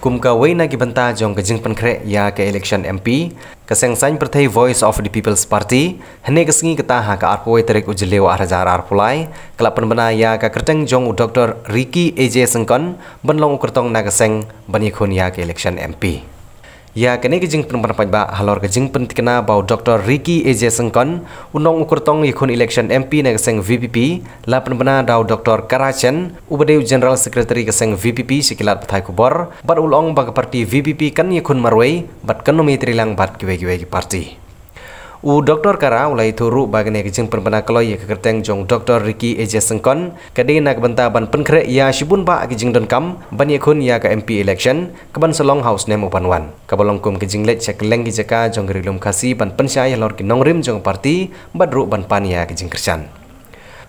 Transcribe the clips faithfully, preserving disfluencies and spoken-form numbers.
Kum kawei na ki bynta jong ka jingpynkhreh ïa ka election M P, ka seng saiñ pyrthei Voice of the People's Party hynne ka sngi kata ha ka arphew tarik u Jylliew ar hajar arphew lai ka la pynbna ïa ka kyrteng jong u Dr Ricky A J Syngkon ban long u kyrtong na ka seng ban ïakhun ïa ka election M P. Ïa kane ka jingpynbna paidbah halor ka jingpyntikna ba u Dr Ricky A J Syngkon u long u kyrtong ïakhun election M P na ka seng V P P la pynbna da u Dr Kara Chen uba dei u General Secretary ka seng V P P sha ki lad pathai khubor bad u la ong ba ka party V P P kan ïakhun marwei bad kan ym ïatreilang bad kiwei kiwei ki party. U Dr Kara u la ïathuh ruh ba kane ka jingpynbna kloi ïa ka kyrteng jong u Dr Ricky A J Syngkon ka dei na ka bynta ban pynkhreh ïa shibun bah ki jingdonkam ban ïakhun ïa ka M P election kaban sa long ha u snem uban wan, kaba long kum ka jingleit sha kylleng ki jaka jong ka Ri Lum Khasi ban pynshai halor ki nongrim jong ka party bad ruh ban pan ïa ka jingkyrshan.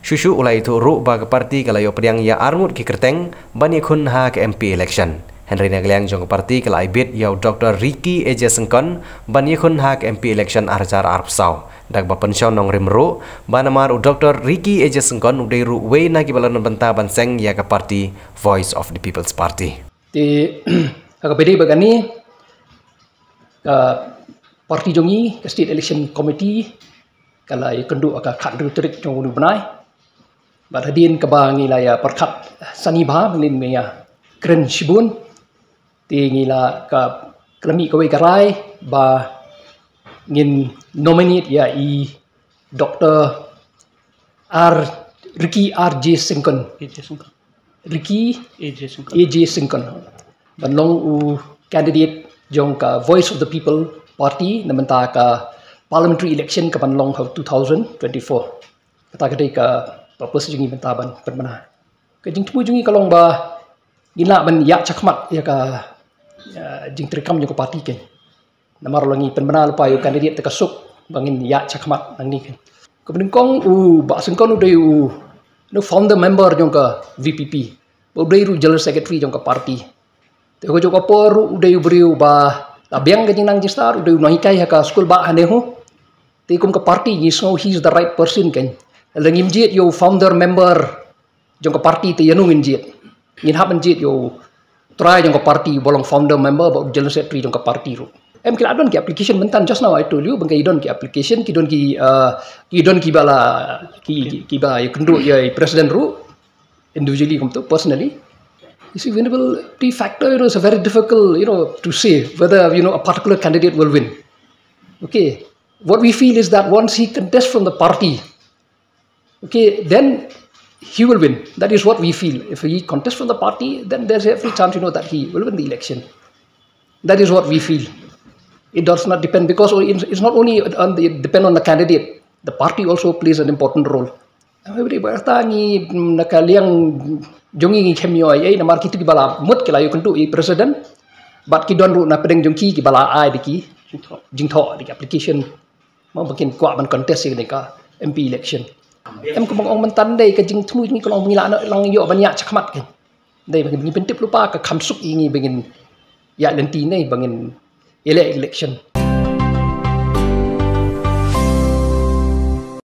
Shuh shuh u la ïathuh ruh ba ka party ka la ïoh pdiang ïa arngut ki kyrteng ban ïakhun ha ka M P election. Hynrei na ka liang jong ka party ka la ai bit ïa u Dr Ricky A J Syngkon ban ïakhun ha ka M P election ar hajar arphew saw da kaba pynshong nongrim ruh, ba namar u Dr Ricky A J Syngkon u dei ruh uwei na kiba la don bynta ban seng ïa ka party Voice of the People's Party. Te ha kaba ïadei bad kane, ka party jong ngi, ka State Election Committee, ka la ïakynduh ha ka khathynriew tarik jong une u bnai. Bad hadien kaba ngi la ïa pyrkhat sani bha, mynnin ngi ïa kren shibun, te ngi la ka, ka la mih kawei ka rai ba ngin nominate ïa i Dr R, Ricky R J Syngkon. A J Syngkon. Ricky A J Syngkon. A J Syngkon ban long u candidate jong ka Voice of the People Party na bynta ka parliamentary election kaban long ha u two thousand twenty-four. Kata ka dei ka purpose jong ngi mynta ban pynbna. Ka jingthmu jong ngi ka long ba ngin lah ban ïaid shakhmat ïa ka, eh, jingtreikam jong ka party kein. Namar la ngi pynbna lypa ïa u candidate te ka suk ba ngin ïaid shakhmat nangne kein. Kaba nyngkong u Bah Syngkon u dei u, u founder member jong ka V P P. Ba u dei ruh general secretary jong ka party. Te ka jong ka por ruh u dei u briew ba la biang ka jingnang jingstad, u dei u nonghikai ha ka skul bah ha NEHU. Te kum ka party ngi sngew he is the right person kein. Lada ngim jied ïa u founder member jong ka party te ïano ngin jied? Ngin hap ban jied ïa u trai jong ka party uba long founder member bad general secretary jong ka party ruh. Em, ki la don ki application mynta, just now I told you, ba ki don ki application, ki don ki, uh, ki don kiba la, ki, ki, kiba ïakynduh ïa i president ruh individually kumto, personally. You see, Venerable, de facto, you know, it's a very difficult, you know, to say whether, you know, a particular candidate will win. Okay, what we feel is that once he contests from the party, okay, then he will win. That is what we feel. If he contests from the party, then there's every chance, you know, that he will win the election. That is what we feel. It does not depend, because it's it's not only on the, depend on the candidate. The party also plays an important role. Everybody, ba ta ngi, mm, na ka liang jong ngi, ngi khlem ïoh ei ei, namar kito kiba la mut ki la ïakynduh ïa i president. Bad ki don ruh na pdeng jong ki kiba la ai da ki jingthoh, jingthoh da ki application. Mo ba kin kwah ban contest ïa kane ka M P election. Em, kumba nga ong mynta, dei ka jingthmu jong ngi ka long ba ngi lah noh lang ïoh ban ïaid shakhmat kein. Dei ba ngi pyntip lypa, ka kham suk ïa ngi ba ngin ïaid lynti ne ba ngin ïaleh election.